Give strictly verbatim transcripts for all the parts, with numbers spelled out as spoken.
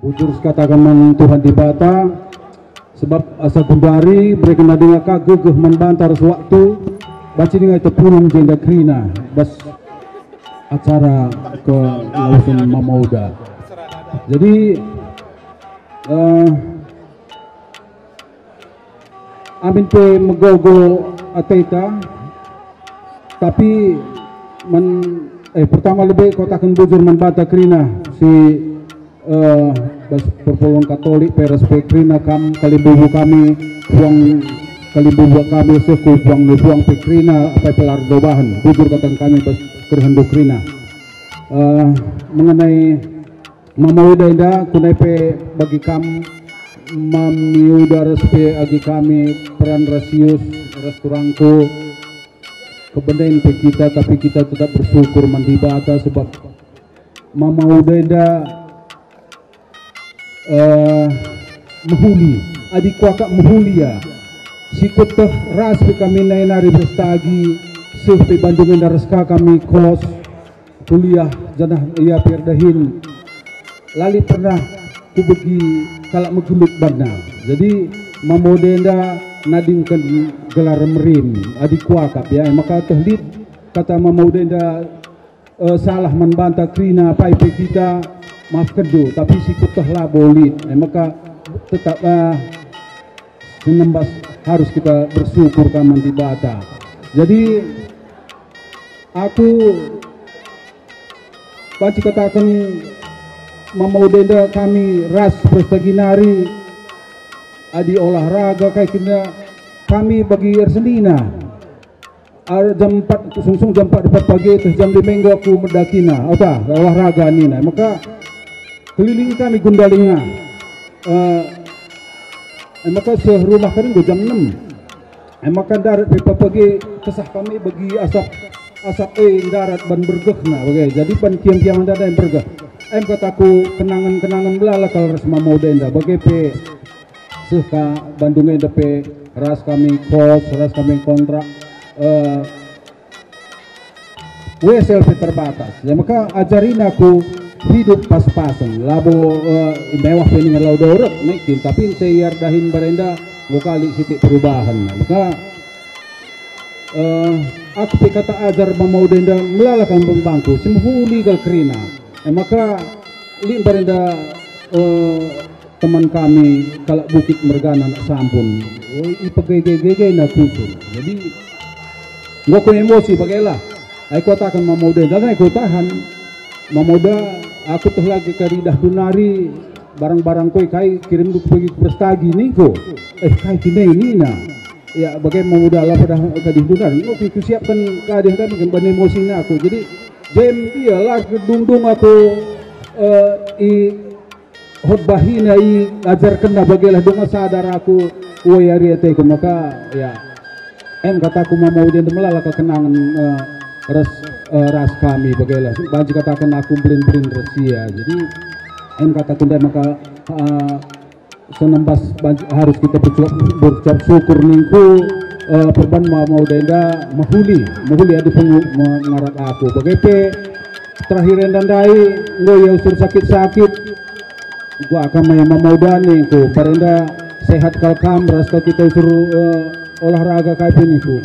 Bujur sikataken man Tuhan Dibata, sebab asa gundari bereken denga ka gegeh man banta ras waktu, banci denga tepulung jenda kerina bas acara kelawesen Mama Uda. Jadi, eh, amin pe megogo ateta, tapi man, eh, pertama lebe kataken bujur man banta kerina si, eh, bas perpulungen Katolik pe ras pe kerina kam kalimbubu kami, puang kalimbubu kami seh ku puang ni puang pe kerina apai pe la erdobahen, bujur kataken kami bas kerehenndu kerina. Eh, mengenai Mama Uda enda, kunai pe bagi kam, Mami Uda ras pe agi kami peran ras Sius ras turangku, kebenen pe kita, tapi kita tetap bersyukur man Dibata sebab Mama Uda enda, eh, mehuli, adi kuakap mehuli ya. Sikueteh ras pe kami nai nari berstagi, seh pe Bandung enda ras ka kami kos, kuliah, janah ia pe erdahin. La lit pernah kubegi kalak megelut banna. Jadi, Mama Uda enda nadingken gelar merim, adi kuakap ya, maka teh lit kata Mama Uda enda, eh, salah man banta kerina apai pe kita, maafkenndu, tapi sikueteh labo lit. Eh, maka tetaplah senembas harus kita bersyukur ka man Dibata. Jadi, aku banci kataken Mama Uda enda kami ras berstagi nari, adi olahraga kai kerina kami bagi ersenina. Ar jam empat, sungsung jam empat, empat pagi, terus jam lima enggo aku medakina. Ota, olahraga nina. Maka kelilingi kami Gundalingna. Eh, eh, maka seh rumah kami enggo jam enam. Eh, maka ndarat pe pagi, kesah kami bagi asap, asap, eh, ndarat ban bergehna bage. Jadi ban kiam-kiam ndai bergeh. Em kataku kenangan-kenangan melala kal ras Mama Uda enda. Bage pe seh ka Bandung enda pe ras kami kos, ras kami kontrak, eh, wesel pe terbatas. Ya, maka ajarina aku hidup pas-pasen, labo, eh, mewah pe ningan lau dorek naikin, tapi saya dahin barenda enggo kali sitik perubahan. Maka, eh, aku pe kata ajar Mama Uda enda melala kal bangku, si mehuli kal kerina. Eh, maka lit barenda, eh, teman kami kalak Bukit mergana anak Sampun. Oh, ipegege-gegena kusur. Jadi, enggo ku emosi bagailah. Ai kataken Mama Uda, dan ai kutahan. Mama Uda, aku teh lagi karidah dunari barang-barang koi kai kirimndu pagi ku berstagi ningku. Eh, kai kine nina. Ya, bage Mama Uda la pada karidah dunari. Enggo ku, kusiapkan karidah kami kan ban emosina aku. Jadi, jem ia la kedungdung aku, eh, i khotbahina iajarkenna bagelah donga sadar aku, uai ari ateku maka, ya, em kataku Mama Uda enda melala kekenangen, eh, ras, eh, ras kami bagelah. Banci kataken aku mbelin-mbelin ras ia. Jadi, em kataku ndai maka, eh, senembas banci harus kita berucap, berucap syukur ningku, eh, perban Mama Uda enda mehuli, mehuli adi pengu-, me-, ngarap aku. Bage pe terakhir enda ndai, enggo ia usur sakit-sakit, Gua akan mai Mama Uda ningku, barenda sehat kal kam ras kal kita usur, eh, olahraga kai pe ningku.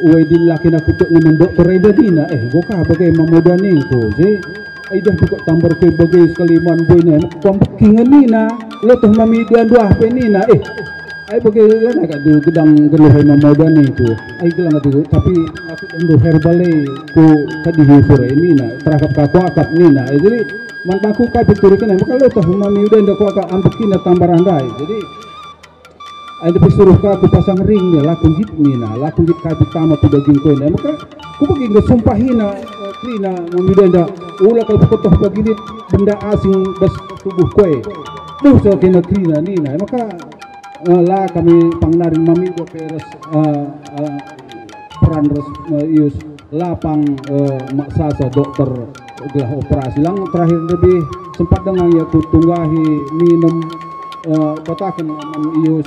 Uai din lakin aku tek ngenen dokter enda nina, eh, enggo ka bage Mama Uda ningku, si. Ai dah buka tambar pe bage sekali man boy ne, kuambeki nge nina, lo toh mami dua-dua pe nina, eh. Ai bage lana kak du gedang geluh ai Mama Uda ningku. Ai gelang adu, tapi aku dah ndu herbal e ku kadihi usur e nina, terangkap ka kuakap nina. Eh, jadi, Man bangku kai pe turiken e, maka lotah mami Uda enda kuakap ambekina tambar ndai. Jadi, enda pe suruh ka aku pasang ring nina, la ku nggit nina, la ku nggit kai pe tama ku dagingku enda. Maka kubegi enggo sumpahina, eh, kerina mami Uda enda, ula kal peketoh pagi lit benda asing bas tubuhku e. Buh so kena kerina nina. Maka, eh, la kami pang naring mami Uda pe ras, eh, eh, peran ras, eh, Ius. Lapang, eh, maksasa dokter gelah operasi. Lang terakhir lebih sempat denga ia kutunggahi minum, eh, kataken man Ius,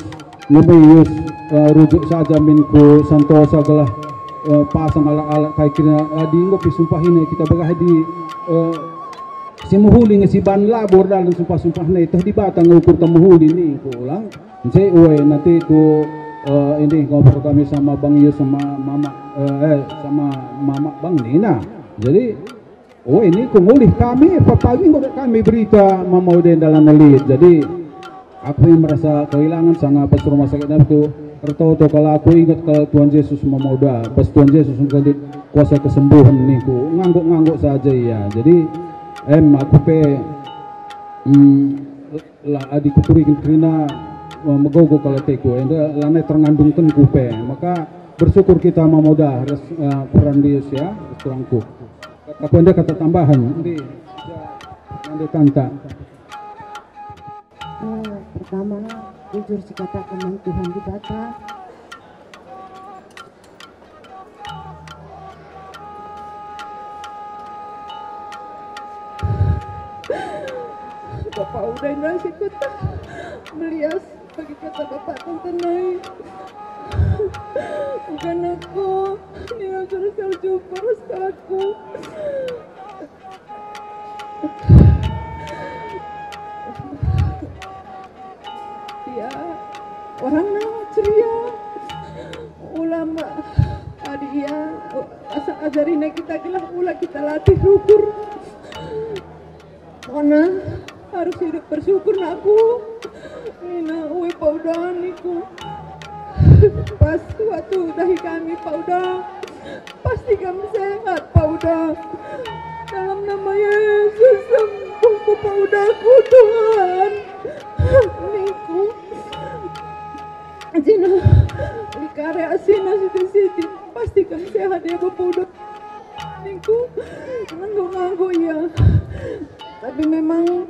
ngumbe Ius, eh, rujuk saja min ku santosa gelah, eh, pasang alat-alat kai kira adi enggo pe sumpahina kita bagah di, eh, Si mehuli nge si ban labo erdalan sumpah-sumpahna, teh Dibata nge ukurta mehuli ningku ulang. Nce ue nanti ku, eh, ini ngobrol kami sama Bang Yus sama Mama, eh, eh, sama Mama Bang Nina. Jadi, ue ningku ngulih kami, pepagi enggo kami berita Mama Uda dalan lit. Jadi, aku yang merasa kehilangan sanga pas rumah sakit itu, ertoto kal aku inget kal Tuhan Yesus Mama Uda. Pas Tuhan Yesus enggo lit kuasa kesembuhan ningku, ngangguk-ngangguk saja ia. Jadi, em, aku pe, mm, lah adi kuturiken kerina, eh, megogo kal ateku, enda lanai terngandungkenku pe. Maka bersyukur kita Mama Uda ras, eh, peran Dius ya, ras turangku. Kata enda kata tambahan, ndi, enda kanta. Eh, pertama, jujur sikataken man Tuhan Dibata. Bapa Uda enda si kueteh melias bagi kata Bapa tentang nai. Bukan aku, Nina suruh salju peras aku. Ia orangna ceria. Ula me-, adi ia, asa ajarina kita gelah ula kita latih rukur. Mana harus hidup bersyukur, nakku. Nina, ue Pa Uda ningku. Pas waktu dahi kami Pa Uda, pasti kam sehat Pa Uda. Dalam nama Yesus, sembuhku Pa Udaku, Tuhan. Ningku. Jina, lit kari asina siti-siti, pasti kam sehat ya Bapa Uda. Ningku, ngangguk-ngangguk ia. Tapi memang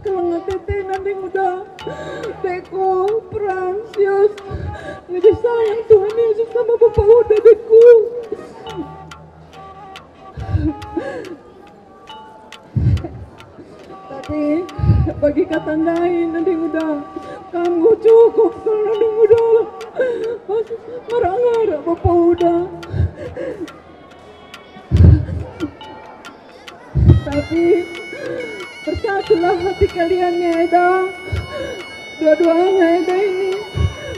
keleng atena nande Uda. Dekku, peran, sius. Lebih sayang Tuhan Yesus sama Bapa Uda, dekku. Tapi bagi kata ndai nande Uda, kam enggo cukup kal nande Uda. Mas, ngarak-ngarak Bapa Uda. Tapi bersatulah hati kalian ya, Eda. Dua-duanya Eda ini.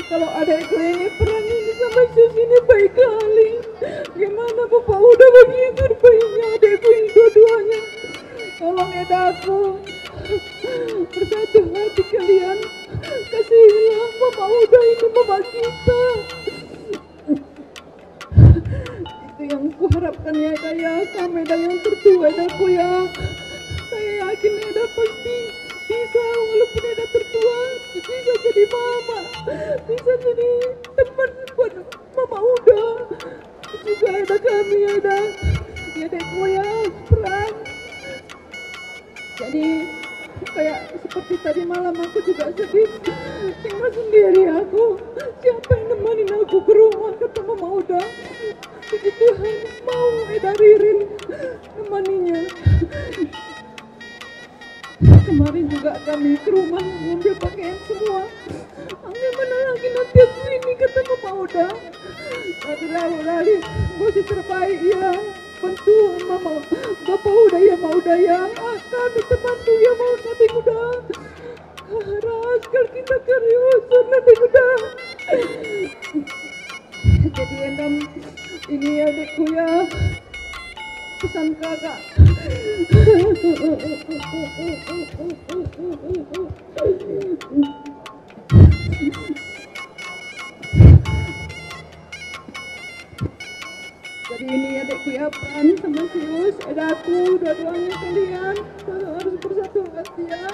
Kalau adekku ini peran ini sama Sus ini baik kali. Gimana Bapa Uda begitu rupanya adekku ini dua-duanya. Tolong Edaku. Bersatu hati kalian. Kasihilah Bapa Uda ini, Bapa kita. Itu yang kuharapkan ya, Eda ya, kami Eda yang tertua, Edaku ya. Saya yakin Eda pasti bisa, walaupun Eda tertua, bisa jadi mama, bisa jadi teman buat Mama Uda. Juga Eda kami ya, Eda. Ya, Dekku ya, peran. Jadi, kayak seperti tadi malam aku juga sedih, tinggal sendiri aku. Siapa yang nemanin aku ke rumah, kata Mama Uda. Puji Tuhan, mau Eda Ririn nemaninya. Kemarin juga kami ke rumah ngambil pakaian semua. Angin mana lagi nanti aku ini, kata Mama Uda. Tapi lalu lali, bos terbaik ya. Bantu Mama, Bapa Uda ya, Mama Uda ya. Ah, kami teman tu ya, mau nanti Uda. Ras kal kita kari usur nanti Uda. Jadi endam ini ya, Dekku ya. Pesan kakak. Jadi ini ya, Dekku ya, peran sama Sius, Edaku, dua-duanya kalian harus bersatu hati ya.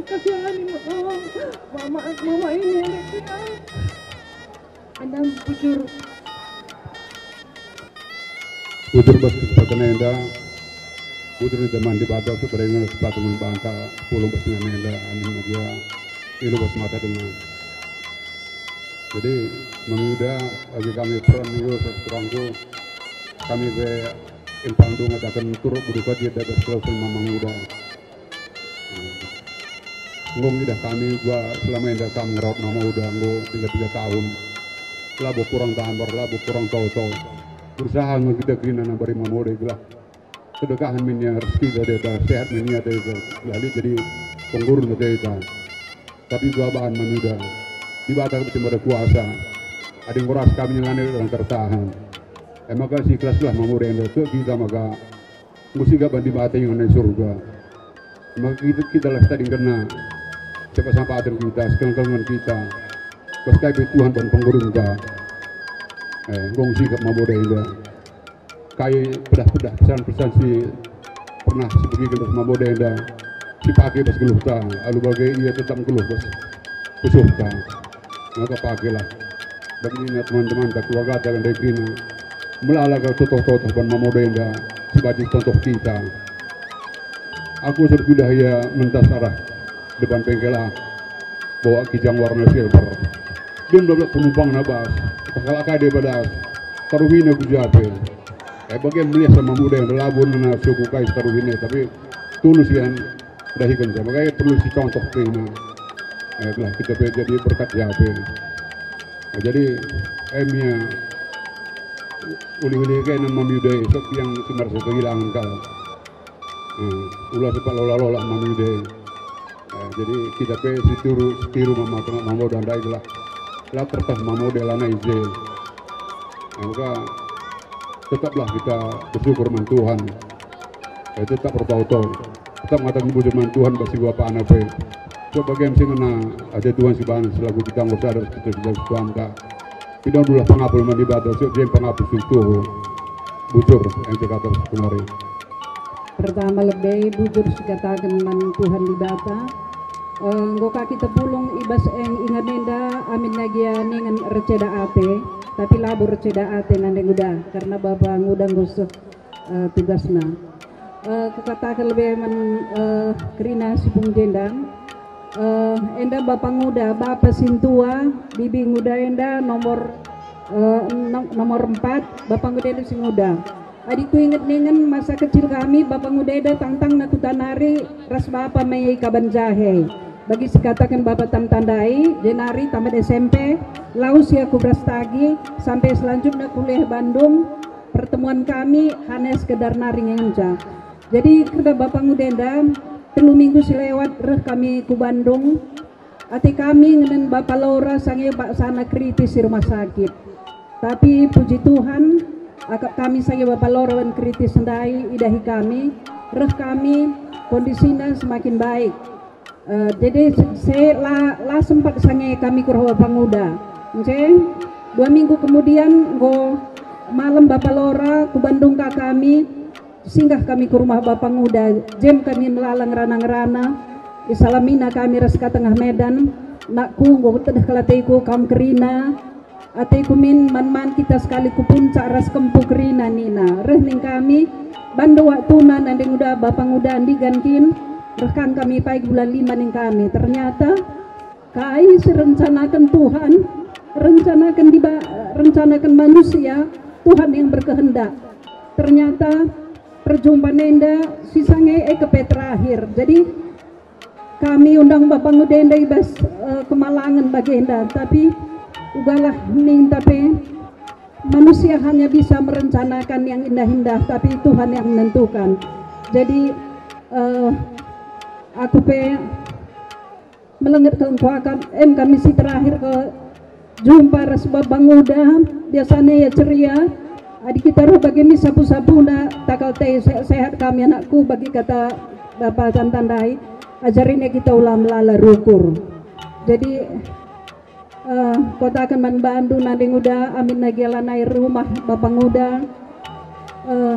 Kasihani mama, mama ini ya, Dekku ya. Enda bujur. Bujur bas kesempatan enda, bujur ni teman Dibata, seberengan sepatu man banta, pulung bas ngan enda, amin media, ilu bas mata denga. Jadi, Mama Uda, bagi kami peran minggu, turangku, kami be impang dung ataken turut berduka cita atas kelausan Mama Uda. Enggo ngidah kami gua selama enda kam ngeraut Mama Uda enggo tiga-tiga tahun. Labo kurang tambar, labo kurang toto. Berusaha nge kita kerina nambari Mama Uda gelah Sedekahen min ia rezeki data, sehat min ia data, lalu jadi penggurun data. Tapi baban manuda, Dibata kami si Maha Kuasa. Adi nguras kami ngelani orang tertahan. E maka sikeraslah mamuda enda, tek kita maka musi gaban Dibata ingan i surga. Maka kita, kita lah tadingkenna, siapa-siapa kita, sekeleng-kelengen kita. Pas kai pe Tuhan dan penggurunta. Eh, enggo sikap mamuda enda. Kai pedah-pedah pesan-pesan si pernah sibegiken ras mamuda enda, sipake bas geluhta, alu bage ia tetap nggeluh bas pusuhta. Maka pakelah. Bagi nina teman-temanta, keluargata ndai kerina, melala kal totoh-totoh ban mamuda enda, si banci contoh kita. Aku seh kudah ia mentas arah deban bengkel ah, bawa kijang warna silver. Dem belak penumpangna bas, kalak kai deba das, taruhina ku ja pe. E bage melias mamuda enda, labo nena suku kai si taruhina, tapi tulus ia dahiken ja. Maka perlu sicontoh kerina. E, gelah kita pe jadi berkat ja pe. Nah, jadi, em ia, ulih-ulih kai nang mamuda, sok tiang si merasa kehilangan kal. Hmm, ula sepak lola-lola mamuda. Eh, jadi kita pe sitiru, sitiru mama tengah mamuda ndai gelah. La terteh mamuda lanai je. Nah, maka tetaplah kita bersyukur man Tuhan. Eh, tetap bertau-tau. Tetap ngataken bujur man Tuhan bas si bapana pe. Sebab bagi si ngena ate Tuhan si bahan selaku kita nggo sadar kita sudah Tuhan ka. Pidandulah pengapul man Dibata, sebab jen pengapul si tuhu. Bujur, yang cakap terus kemari. Pertama lebe bujur sikataken man Tuhan Dibata. Eh, enggo ka kita pulung i bas eng ingan enda amin nagia ningen erceda ate, tapi labo erceda ate nande nguda, karena bapa nguda enggo seh, eh, tugasna. Eh, kukataken lebe man, eh, kerina si pung jenda. Eh, enda bapa nguda, bapa sintua, bibi nguda enda nomor, eh, nom-, nomor empat, bapa nguda enda si nguda. Adi kuinget ningen masa kecil kami, bapa nguda enda tangtangna kuta nari ras bapa mei kaban jahe. Bagi sikataken bapa tantandai, jenari tamat S M P, lawes ia ku Brastagi, sampai selanjutnya kuliah Bandung, pertemuan kami hanya sekedar nari ngenca. Jadi, kerna bapa nguda enda, telu minggu si lewat reh kami ku Bandung. Ate kami ngenen bapa Lora sange paksana kritis i rumah sakit. Tapi puji Tuhan, akap kami sange bapa Lora wen kritis ndai idahi kami, reh kami kondisina semakin baik. Eh, jadi se-, se-, la, la sempat sange kami ku rumah bapa nguda. Nce, dua minggu kemudian enggo malem bapa Lora ku Bandung ka kami, singgah kami ku rumah bapa nguda, jem kami melala ngerana-ngerana, isalamina kami ras ka tengah Medan, nakku, enggo tedeh kal ateku kam kerina, ateku min man-man kita sekali ku puncak ras kempu kerina nina. Reh ning kami, bande waktuna nande nguda bapa nguda ndigan kin, reh kan kami pai bulan lima ning kami. Ternyata, kai si rencanaken Tuhan, rencanaken diba-, rencanaken manusia, Tuhan yang berkehendak. Ternyata perjumpaan enda si sange e kepe terakhir. Jadi, kami undang bapa nguda enda i bas, eh, kemalangen bagenda, tapi ugalah ninta pe manusia hanya bisa merencanakan yang indah-indah, tapi Tuhan yang menentukan. Jadi, eh, aku pe melenget kal engkuakap, em kami si terakhir ke jumpa ras bapa nguda, biasana ia ceria. Adi kita reh bage mi sapu-sapuna, takal te se-, sehat kami anakku, bagi kata bapa tantandai, ajarin ia kita ulah melala rukur. Jadi, eh, kutaken man bandu nande nguda, amin nagia lanai rumah bapa nguda, eh,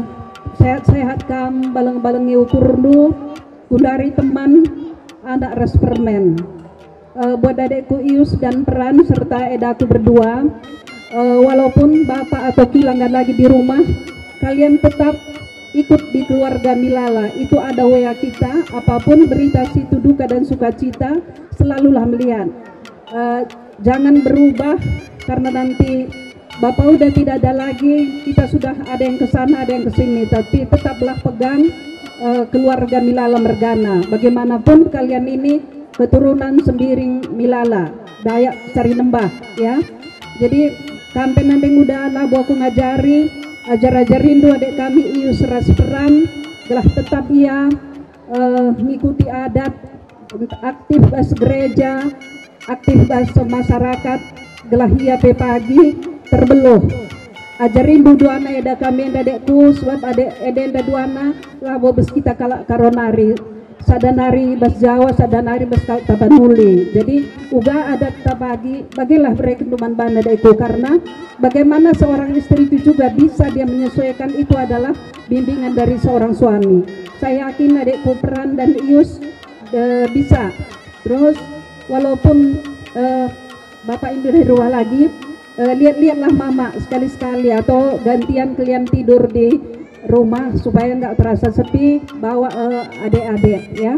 sehat-sehat kam, baleng-balengi ukurndu, gundari teman, anak ras permen. Eh, buat adekku Ius dan Peran serta edaku berdua, eh, walaupun bapak atau kila nggak lagi di rumah, kalian tetap ikut di keluarga Milala. Itu ada W A kita, apapun berita situ, duka dan sukacita, selalulah melihat. Eh, jangan berubah karena nanti Bapa udah tidak ada lagi, kita sudah ada yang ke sana, ada yang ke sini, tapi tetaplah pegang, eh, keluarga Milala mergana. Bagaimanapun kalian ini keturunan Sembiring Milala, Dayak Sari Nembah, ya. Jadi, kam pe nande nguda labo aku ngajari, ajar-ajarindu adek kami Ius ras Peran, Gelah tetap ia, eh, ngikuti adat, aktif bas gereja, aktif bas masyarakat, gelah ia pe pagi terbeluh. Ajarindu duana eda kami enda dekku, sebab ade eda enda duana labo bas kita kalak Karo nari, sada nari bas Jawa, sada nari bas kalak Tapanuli. Jadi uga adat ta bagi, bagilah bereken man bana dekku, karena bagaimana seorang istri itu juga bisa dia menyesuaikan, itu adalah bimbingan dari seorang suami. Saya yakin adekku Peran dan Ius, eh, bisa. Terus walaupun, eh, Bapak Indu dari rumah lagi, eh, lihat-lihatlah Mama sekali-sekali atau gantian kalian tidur di rumah supaya nggak terasa sepi, bawa, eh, adik-adik ya.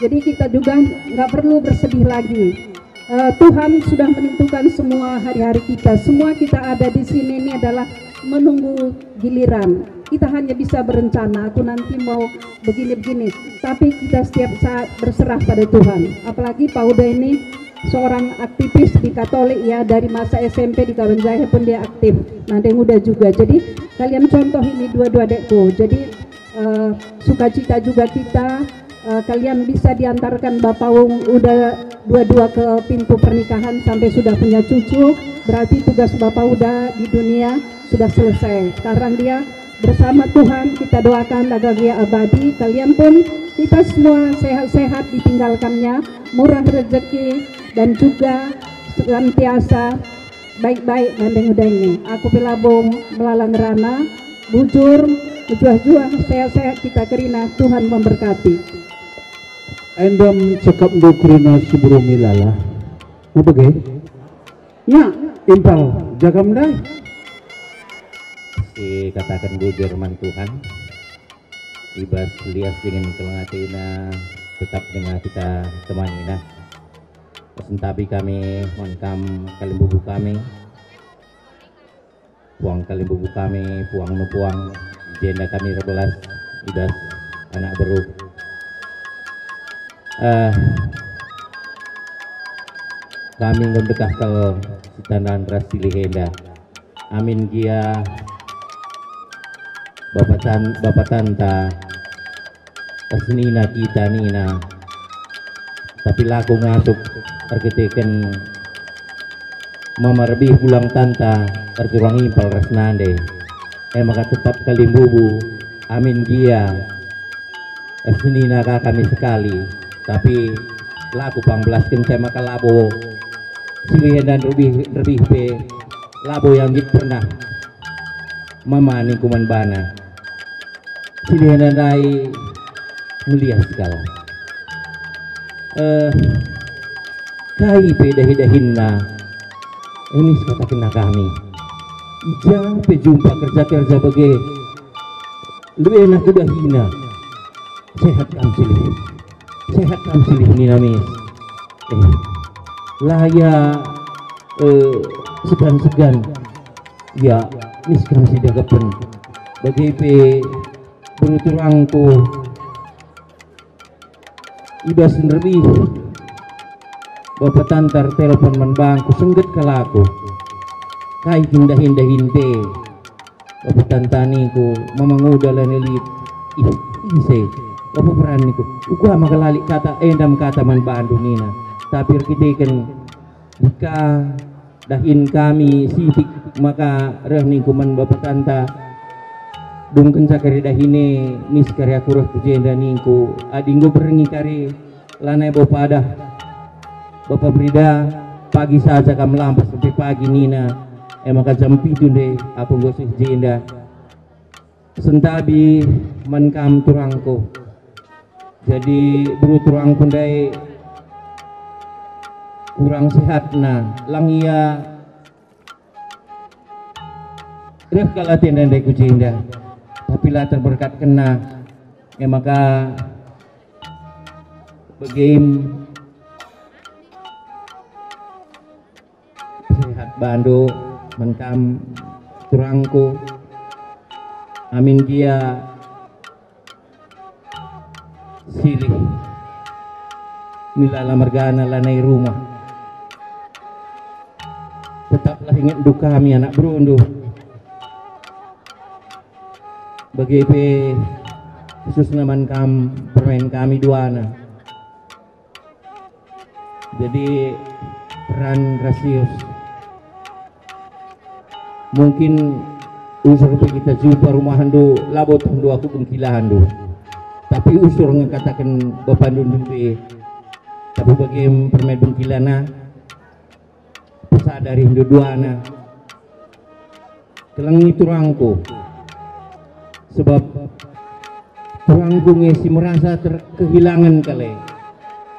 Jadi kita juga nggak perlu bersedih lagi. Eh, Tuhan sudah menentukan semua hari-hari kita. Semua kita ada di sini ini adalah menunggu giliran. Kita hanya bisa berencana, aku nanti mau begini-begini. Tapi kita setiap saat berserah pada Tuhan. Apalagi Pak Uda ini seorang aktivis di Katolik ya, dari masa S M P di Kabanjahe pun dia aktif. Nah, dia muda juga. Jadi kalian contoh ini dua-dua dekku. Jadi, eh, sukacita juga kita, eh, kalian bisa diantarkan Bapa Uda dua-dua ke pintu pernikahan sampai sudah punya cucu, berarti tugas Bapa Uda di dunia sudah selesai. Sekarang dia bersama Tuhan, kita doakan agar dia abadi. Kalian pun, kita semua sehat-sehat ditinggalkannya, murah rezeki, dan juga senantiasa baik-baik gandeng udengnya. Aku pe labo melala ngerana, bujur, mejuah-juah, sehat-sehat kita kerina, Tuhan memberkati. Endam cakapndu kerina si Bro Milala. Mebege? Ya, impal, jagam ndai. Sikataken bujur man Tuhan. I bas lias dingen keleng ateNa tetap denga kita temanina. Sentabi kami man kam kalimbubu kami, puang kalimbubu kami, puang nu puang, jenda kami erbelas i bas anak beru. Eh, kami enggo ndekah kal si Tandan ras si Lihenda. Amin gia bapatan-, bapatanta ersenina kita nina, tapi lako ngasup erkiteken mama rebih bulang tanta erturang impal ras nande. E maka tetap kalimbubu, amin gia ersenina ka kami sekali, tapi lako pang belasken, e maka labo si Lihenda rebih, rebih pe labo ia nggit pernah mama ningku man bana. Si Lihenda ndai melias kal. Eh, kai pe dahi-dahinna, e mis katakenna kami. I ja pe jumpa kerja-kerja bage, luena ku dahina. Sehat kam si Lih. Sehat kam si Lih nina mis. Eh, la ia, eh, segan-segan. Ya, mis kam si dagepen. Bage pe beru turangku. I bas nderbih bapatanta ertelepon man bangku, sengget kal aku. Kai kin dahin-dahin pe? Bapatanta ningku, mama nguda lanai lit. Ih, ise? Bapa Peran ningku, uga maka la lit kata, endam kata man bandu nina. Tapi erkiteken Dika dahin kami sitik maka reh ningku man bapatanta. Dung kenca kari dahin e, mis kari aku reh ku jenda ningku, adi enggo berngi kari, lanai bo padah. Bapa Brida, pagi saja kam lampas sampai pagi nina, e maka jam pitu ndai aku enggo seh jenda. Sentabi man kam turangku. Jadi beru turangku ndai kurang sehatna, lang ia reh kal atena ndai ku jenda, tapi la terberkatkenna. E maka begim sehat bandu man kam turangku. Amin gia silih milala mergana lanai rumah. Tetaplah ingetndu kami anak berundu. Bage pe khususna man kam permen kami duana. Jadi, peran rasius. Mungkin usur pe kita jumpa rumahndu, labo tehndu aku bengkilahanndu. Tapi usur ngekataken bapandu ndube. Tapi bage permen bengkilana, pesadari ndu duana. Kelengi turangku, sebab turangku nge si merasa ter-, kehilangen kale.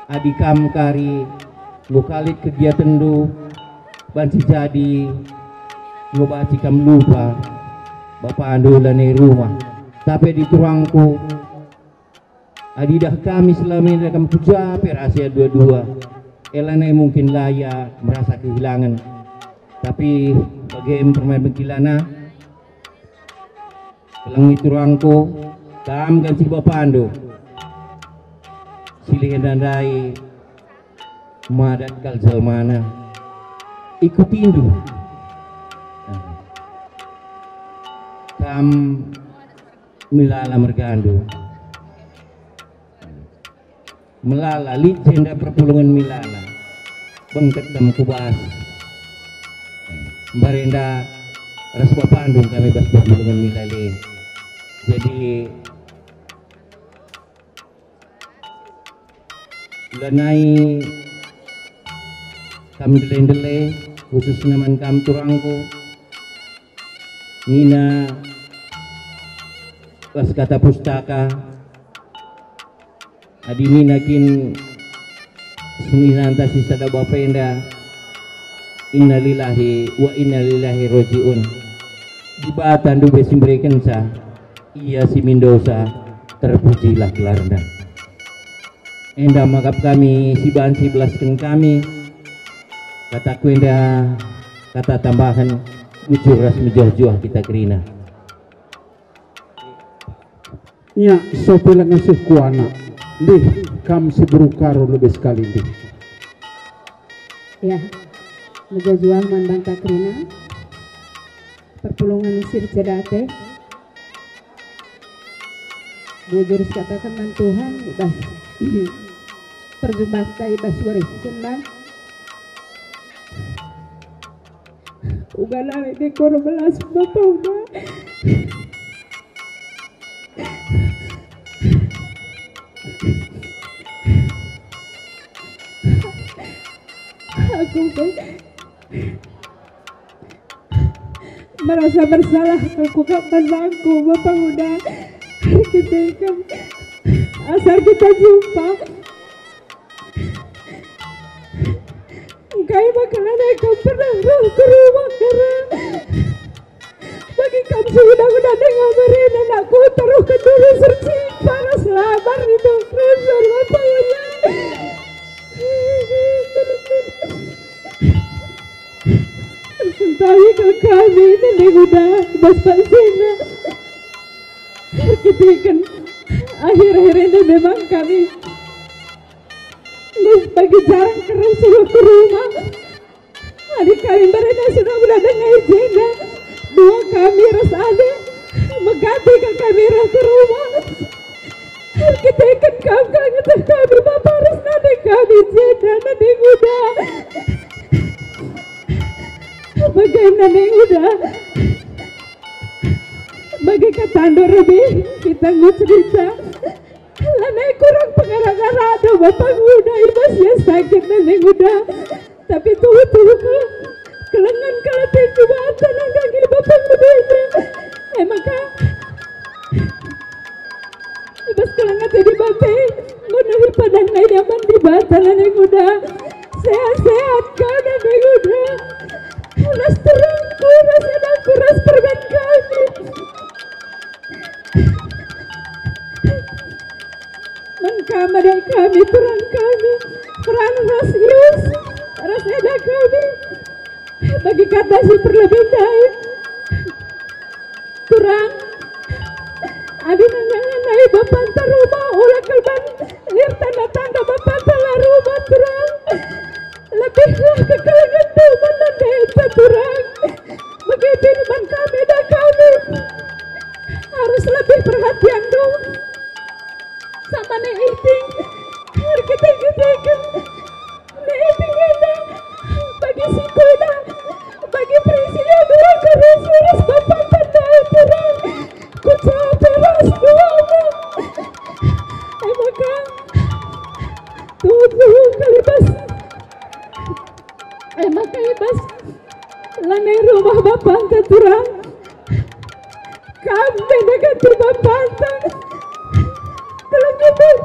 Adi kam kari enggo kalit kegiatenndu banci jadi, enggo banci kam lupa bapandu lanai rumah. Tapi adi turangku, adi idah kami selama ini kam ku ja pe rahasia dua-dua, e lanai mungkin la ia merasa kehilangan. Tapi bage me permen bengkilana, kelengi turangku, kam kan si bapandu. Silih enda ndai madat kal jelmana. Ikutindu. Kam melala mergandu. Melala, lit jenda perpulungen melala. Bengket kam ku bas. Mbarenda ras bapandu kami bas perpulungen melala. Jadi, lanai kam ndele-ndele, khususna man kam turangku. Nina bas kata pustaka, adi nina kin seninanta si sada bapa enda, innalillahi wa inna ilaihi rajiun. Dibata ndube si mberekenca, ia si mindosa terpujilah gelarna. Enda maka kami si banci belasken kami. Kataku enda kata tambahen, bujur ras mejuah-juah kita kerina. Nya, sope la ngasuh ku anak. Ndih, kam si beru Karo lebe sekali ndih. Ya, mejuah-juah man banta kerina. Perpulungen si erceda ate. Bujur sikataken man Tuhan i bas perjumpanta i bas wari si enda. Uga nami dekor belas bapa uga. Aku pe merasa bersalah aku kap man bangku, Bapa Uda. Erkiteken asar kita jumpa. Engkai maka lanai kam pernah reh ku rumah, Kara? Bagi kam si udah-udah denga meren anakku, taruhken dulu serci paras labar itu, Kara, Bapa Uda. Erkentahi kal kami, Nande Uda, bas pansina. Erkiteken akhir-akhir enda memang kami bagi jarang kerna suluh ku rumah. Adi kami mbarenda sudah udah denga i jenda, dua kami ras ade, megati kal kami reh ku rumah. Erkiteken kam kal ngeceh kami bapa ras nande kami jenda, Nande Uda. Bage Nande Uda. Bage katandu Rebi, kita enggo cerita. Lanai kurang pengara-ngarandu Bapa Uda i bas ia sakit, Nande Uda. Tapi tuhu-tuhu kal kelengen kal ate Dibata nandangi Bapa Uda enda. E maka, i bas keleng ate Dibata, nggo nahi padanna i daman Dibata, Nande Uda. Sehat-sehat kal, Nande Uda. Ras turangku, ras anakku, ras permen kami. Man kam ade kami, turang kami, peran ras Yus, ras eda kami. Bagi kata si perlebe ndai, turang, adi ngenangenai bapanta rumah, ula kal ban lir tanda-tanda bapanta la rumah, turang. Lebihlah kekelengenndu man nandenta, turang. Bage pe man kami eda kami. Harus lebih perhatianndu. Kali bas. Eh, maka ibas lanai rumah bapanta turang. Kam benda ganti bapanta. Telah nyebut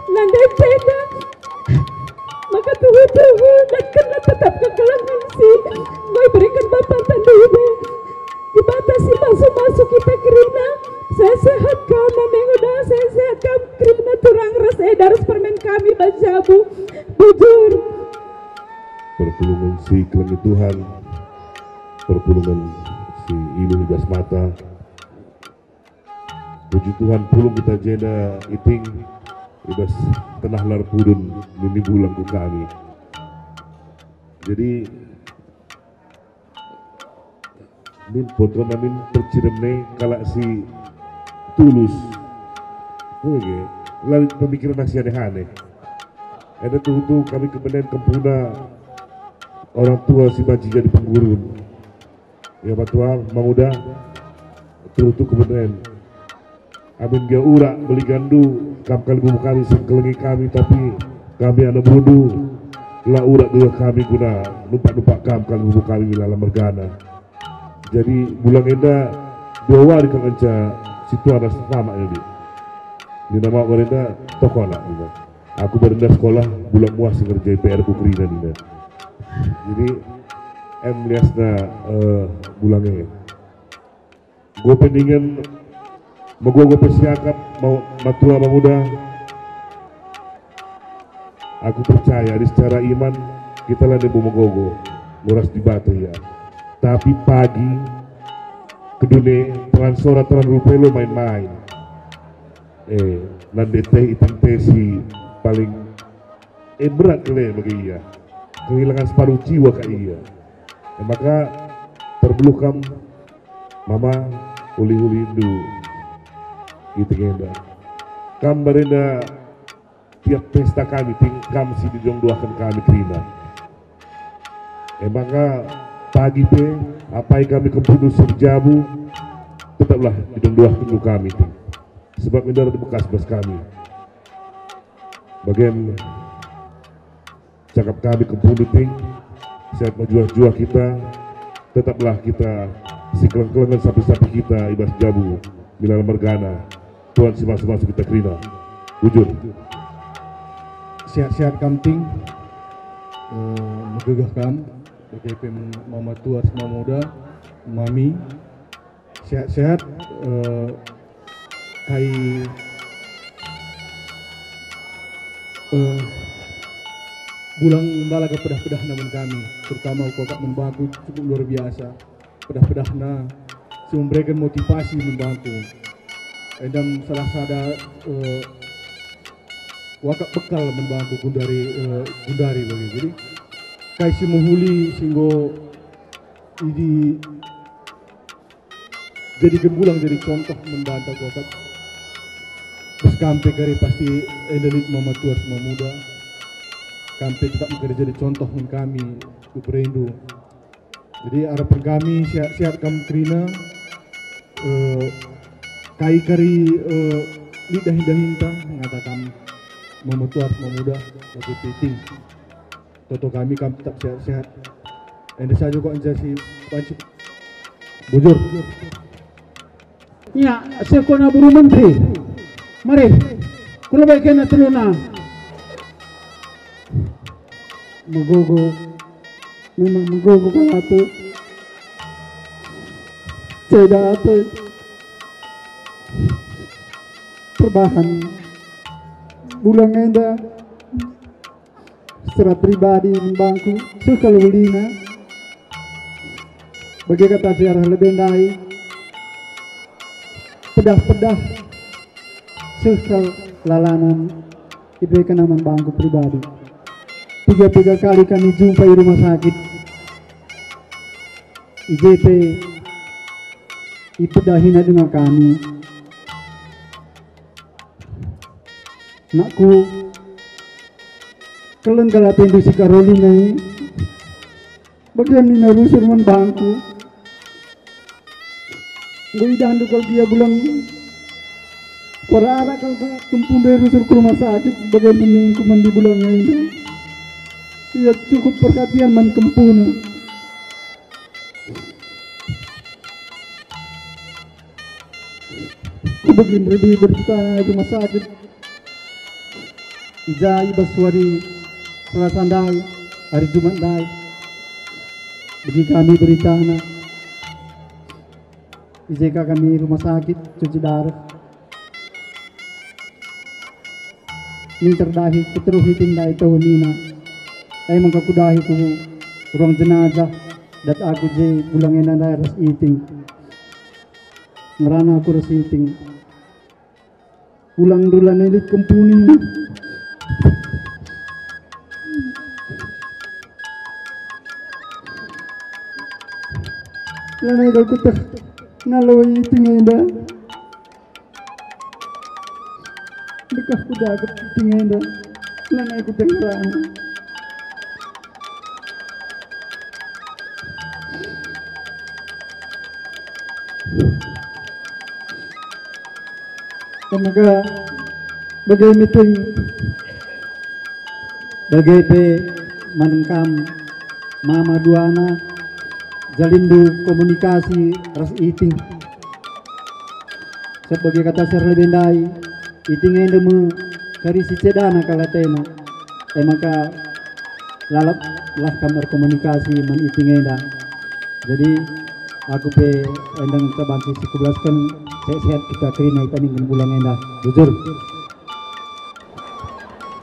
nandai tenda. Maka tuhu-tuhu dan kena tetap kekelengen si enggo iberiken bapanta ndube. Dibata si masu-masu kita kerina, sehat-sehat kam, Mami Nguda, sehat-sehat kam kerina turang ras eda ras permen kami bas jabu. Bujur. Perpulungen si kelengi Tuhan, perpulungen si iluh i bas mata. Puji Tuhan, pulung kita jenda iting i bas tengah lar pudun nini bulang ku kami. Jadi, min potona min percidemna kalak si tulus. Oke, lalap pemikiran si aneh-aneh. Enda tuhu-tuhu kami kebenen kempuna orang tua si banci jadi penggurun. Ya, Patua, Manguda, tuhu-tuhu kebenen. Amin gia urak beligandu kam kalimbubu kami sengkelengi kami, tapi kami anak bundu la urak gegeh kami guna numpak-numpak kam kalimbubu kami milala mergana. Jadi bulang enda dua wari kal ngenca si tuana selamat jadi. Nina mak barenda, "Tokona," nina. "Aku barenda sekolah, bulang muah si ngerjai P R ku kerina," nina. Jadi em liasna, eh, bulang e. Enggo pe dingen megogo pe siakap mau matua manguda. Aku percaya di secara iman kita la ndai bo megogo, nguras Dibata ia. Tapi pagi kedune teran sora teran rupa lo main-main. Eh, nande teh itang teh si paling eh, berat kele bagi ia. Kehilangan separuh jiwa ka ia. Eh, maka terbeluh kam, Mama, uli-ulindu i tegenda. Kam barenda tiap pesta kami, ting kam si didong duaken kami kerina. Eh, maka pagi pe, apai kami kempuna si erjabu, tetaplah didong duaken kami, ting. Sebab enda reh bekas bas kami. Bagen cakap kami kempuna ting, sehat mejuah-juah kita, tetaplah kita si keleng-kelengen sapih-sapih kita i bas jabu milala mergana, Tuhan si masu-masu kita kerina. Bujur. Sehat-sehat kam ting, eh, megegeh kam, bage pe mama tua ras mama muda, mami, sehat-sehat, eh, kai, eh, bulang enda la ka pedah-pedahna man kami, terutama kuakap man bangku cukup luar biasa pedah-pedahna si memberikan motivasi man bangku. Enda salah sada, eh, kuakap bekal man bangku gundari, eh, gundari bage. Jadi kai si mehuli si enggo idi jadi gembulang, jadi contoh man banta kuakap. Terus kam pe kari pasti enda lit mama tua ras mama muda. Kam pe tetap kari jadi contoh man kami, ku berendu. Jadi harapan kami sehat-sehat kam kerina, eh, kai kari, eh, lit dahin-dahinta ngatakan mama tua ras mama muda bagi piting. Toto kami kam tetap sehat-sehat. Enda saja kok enda si banci. Bujur. Ya, sekona buru menteri. Mari, kulebeken teluna. Megogo, memang megogo kal ate. Ceda ate. Perbahan bulang enda. Secara pribadi man bangku, seh kal ulina. Bage kata si arah lebe ndai, pedah-pedah seh kal lalanan ibereken man bangku pribadi. Piga-piga kali kami jumpa i rumah sakit. I je pe ipedahina denga kami. Nakku, keleng kal atendu si Karolina e. Bage nina rusur man bangku. Enggo idahndu kal gia bulang Kuarah arak kal kempu ndai rusur ku rumah sakit, bage ningku man di bulan enda. Ia cukup perhatian man kempuna. Kubegi ndai beritana i rumah sakit. I ja i bas wari Selasa ndai, hari Jumat ndai, begi kami beritana. I je ka kami rumah sakit cuci dareh. Minter dahi kuteruh Iting ndai tah nina. E maka kudahi ku ruang jenazah, dat aku je bulang enda ndai ras Iting. Ngerana aku ras Iting. Ulang dula nelit kempuni. Lanai kal kuteh ngalo Iting enda. Dekah kudakep Iting enda. Lanai kuteh ngerana. Maka bage Iting, bage pe man kam mama duana, jalinndu komunikasi ras Iting. Sebagai kata si erlebe ndai, Iting enda me kari si cedana kal atena. E maka lalap lah kam erkomunikasi man Iting enda. Jadi, aku pe enda ngenca banci si kubelasken, sehat-sehat kita kerina itandingken bulang enda. Bujur.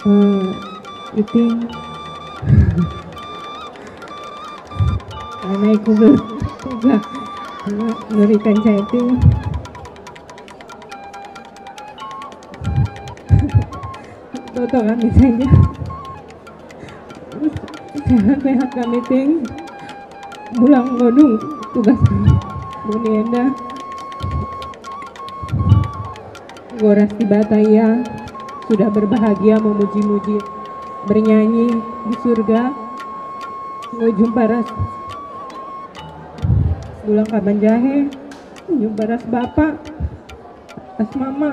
Eh, Iting. Anai ku ber-, uga. Merikan cai Iting. Toto kami saja. Sehat-sehat kami, Ting. Pulang nggo dung tugas kami. Doni enda. Enggo ras Dibata ia sudah berbahagia memuji-muji, bernyanyi di surga. Enggo jumpa ras Pulang Kaban Jahe, jumpa ras Bapak. Pas mama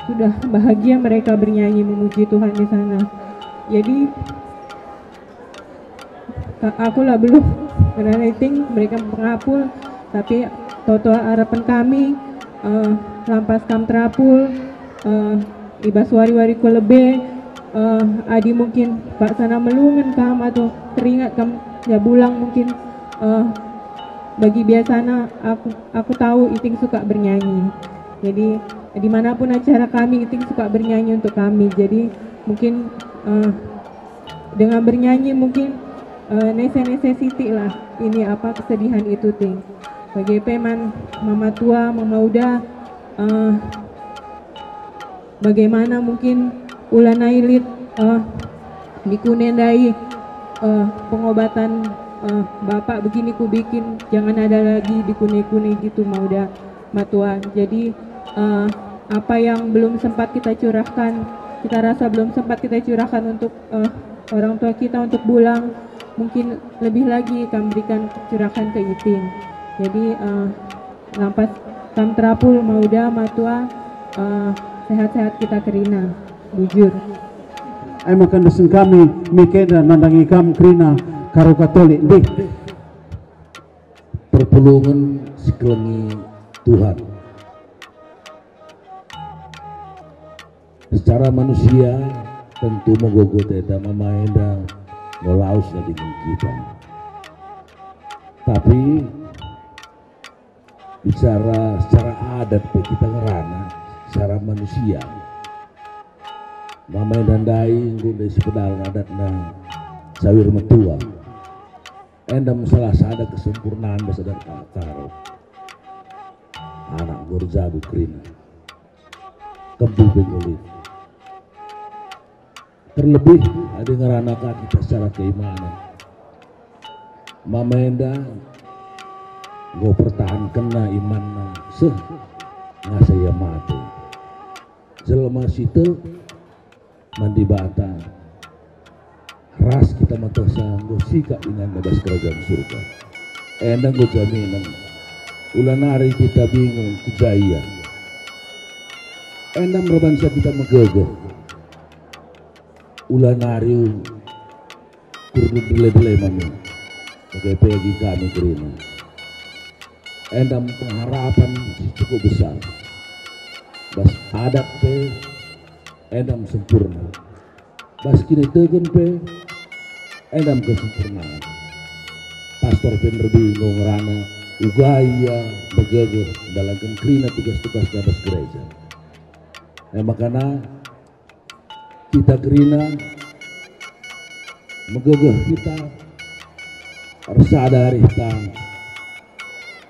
sudah bahagia mereka bernyanyi memuji Tuhan di sana. Jadi, ka-, aku la beluh ngerana Iting mereka pengapul, tapi toto arapen kami, eh, lampas kam terapul, eh, i bas wari-wari ku lebe, eh, adi mungkin paksana melungen kam atau teringat kam ya bulang mungkin, eh, bagi biasana aku, aku tahu Iting suka bernyanyi. Jadi, dimanapun acara kami, Iting suka bernyanyi untuk kami. Jadi, mungkin, eh, dengan bernyanyi mungkin, eh, nese-nese sitik lah ini apa kesedihan itu, Ting. Bage pe man mama tua, mama uda, eh, bagaimana mungkin ulana lit, eh, di kune ndai, eh, pengobatan, eh, Bapak begini kubikin, jangan ada lagi di kune-kune gitu, Mauda, Matua. Jadi, eh, apa yang belum sempat kita curahkan, kita rasa belum sempat kita curahkan untuk, eh, orang tua kita, untuk Bulang, mungkin lebih lagi kami berikan curahkan ke Iting. Jadi, eh, Lampas kam terapul, Mauda, Matua, eh, sehat-sehat kita kerina. Bujur. Ai maka ndesen kami, mekenda nandangi kam kerina Karo Katolik, ndih. Perpulungen si kelengi Tuhan. Secara manusia, tentu megogot enda mama enda ngelaus nadingken kita. Tapi bicara secara adat pe kita ngerana, secara manusia. Mama enda ndai enggo ndai sipedalen adatna sawir metua. Enda me salah sada kesempurnaan bas adat Karo. Anak enggo erjabu kerina. Kempu pe nggo lit. Terlebih adi ngerana ka kita secara keimanan. Mama enda enggo pertahankenna imanna seh ngasa ia mate. Jelma si tek man Dibata, ras kita metehsa enggo sikap inganna bas Kerajaan Surga. Enda enggo jaminen. Ula nari kita bingung ku ja ia. Enda me bansa kita megegeh. Ula nari kurndu dele-dele mami. Bage pe agi kami kerina. Enda me pengharapan si cukup besar. Bas adat pe enda me sempurna. Bas kiniteken pe enda me kesempurnaan. Pastor pe nterbi enggo ngerana uga ia megegeh ndalanken kerina tugas-tugasna bas gereja. E makana kita kerina megegeh kita ersada arihta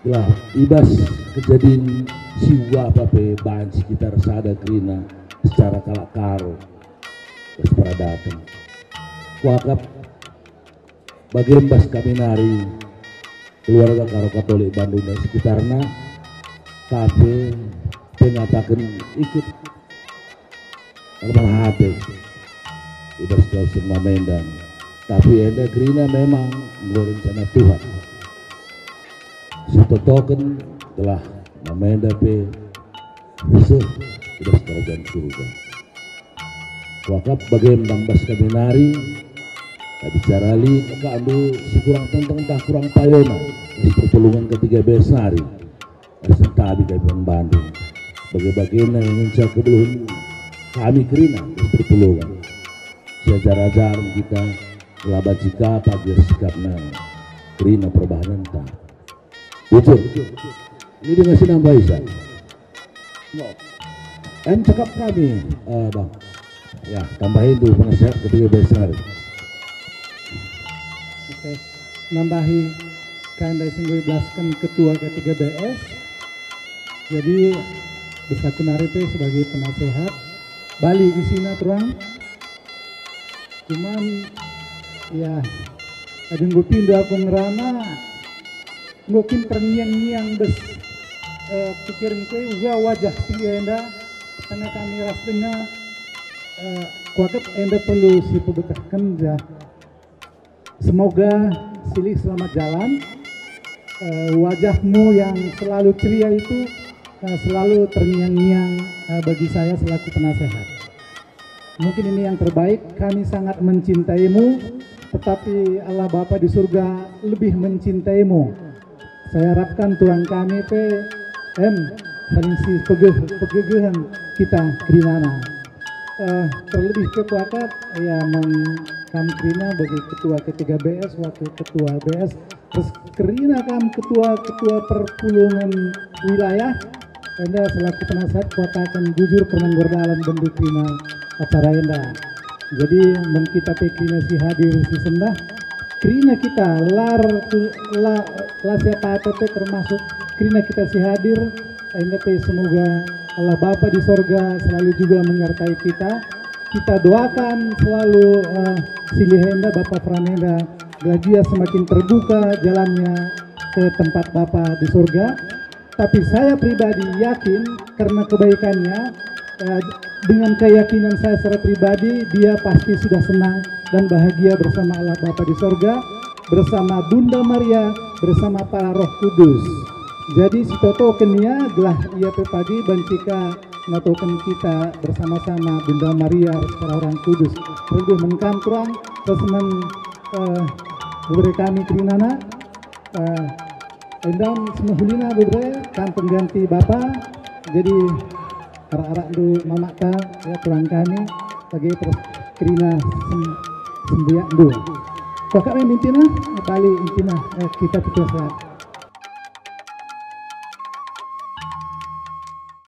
gelah i bas kejadin si uga pe banci kita ersada kerina secara kalak Karo. Terus peradaten. Kuakap bage bas kami nari keluarga Karo Katolik Bandung dan sekitarna, tapi pengataken ikut ermahate i bas kau semua mendang. Tapi enda kerina memang enggo rencana Tuhan. Sitotoken telah mamenda pe seh i bas kerajaan surga. Kuakap bage me bas kami nari, bicara lit ka andu si kurang tenteng ntah kurang payona, ras perpulungen ketiga B S nari, ras sentabi kami man bandu. Bage-bagena ngenca kebeluhen kami kerina ras perpulungen. Siajar-ajaren kita, laba jika pagir sikapna kerina perbahanenta. Bujur. Ini dengan si nambah Isa. Em cakap kami, eh, Bang. Ya, tambahin dulu penasehat ketiga besar. Oke, nambahi kanda singguh belasken ketua ketiga B S. Jadi, besaku nari pe sebagai penasehat. Bali isina terang. Cuman, ya, adi enggo pindo aku ngerana, enggo kin terngiang-ngiang bas, eh, pikirenku e uga wajah si enda, tengah kami ras denga, eh, kuakap enda perlu si pebetehken ja. Semoga silih selamat jalan, eh, wajahmu yang selalu ceria itu, eh, selalu terngiang-ngiang, eh, bagi saya selaku penasehat. Mungkin ini yang terbaik, kami sangat mencintaimu, tetapi Allah Bapa di surga lebih mencintaimu. Saya harapkan tuang kami pe, em, saling si pegeh-, pegegehen kita kerinana. Eh, terlebih ke kuakap, ya, man kam kerina bagi ketua ketiga B S, wakil ketua B S, terus kerina kam ketua-ketua perpulungen wilayah, enda selaku penasehat kuataken bujur kerna nggo erdalan bendu kerina acara enda. Jadi, men kita pe kerina si hadir si sendah, kerina kita lar, la, la siapa-apa pe termasuk kerina kita si hadir, enda pe semoga Allah Bapa di sorga selalu juga menyertai kita. Kita doakan selalu, eh, silih enda Bapa Pramenda, gelah ia semakin terbuka jalannya ke tempat Bapa di sorga. Tapi saya pribadi yakin karena kebaikannya, eh, dengan keyakinan saya secara pribadi, dia pasti sudah senang dan bahagia bersama Allah Bapa di sorga, bersama Bunda Maria, bersama para Roh Kudus. Jadi, sitotoken ia gelah ia pe pagi banci ka ngatoken kita bersama-sama Bunda Maria ras para Roh Kudus. Terlebih men kam terang, ras men, eh, bebere kami kerinana, eh, enda me si mehulina bebere, kam pengganti Bapa. Jadi, arak-arakndu mamakta, ya, terang kami, bagi terus kerina sem-, sembiakndu. Kuakap me intina, bali intina, eh, kita putus lah.